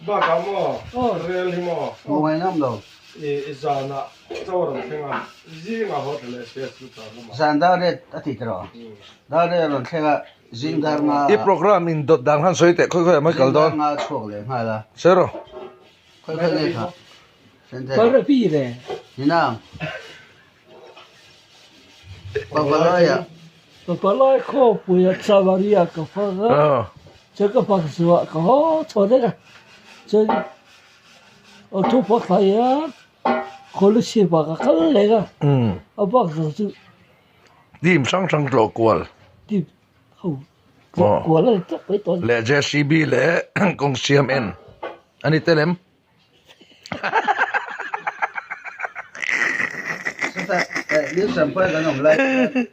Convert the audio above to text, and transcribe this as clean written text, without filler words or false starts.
Bakah maw rel hi maw Hmuh ngam lo. I zanah chaw rawn thleng a, zingah haw tha leh sia chu char lamah. Zan dar ret a ti ta rawh. Dar ret a rawn thleng a, zing dar nga. I program in dawt dan khan sawi teh khawi khawi ah mai kal dawn. Zing dar nga a chhuak leh nghal a. Sawi rawh. Khawi khawi nge kha? Sente. Ninang. Papalai-ah. Papalai khawpuia Samaria ka fang a, chuan ka fang zuah ka haw chhuah daih a, chuan aw thu pawh thlai a, Khawlachhip ah ka kal leh a, a bak zawng chu. Team hrang hrang tlawh kual. Team ho tlawh kual a ni tawp mai tawh a ni. Leh JCB leh kawng siam en a ni tel em? Chutah, eh, New Champhai kan awm lai chuan.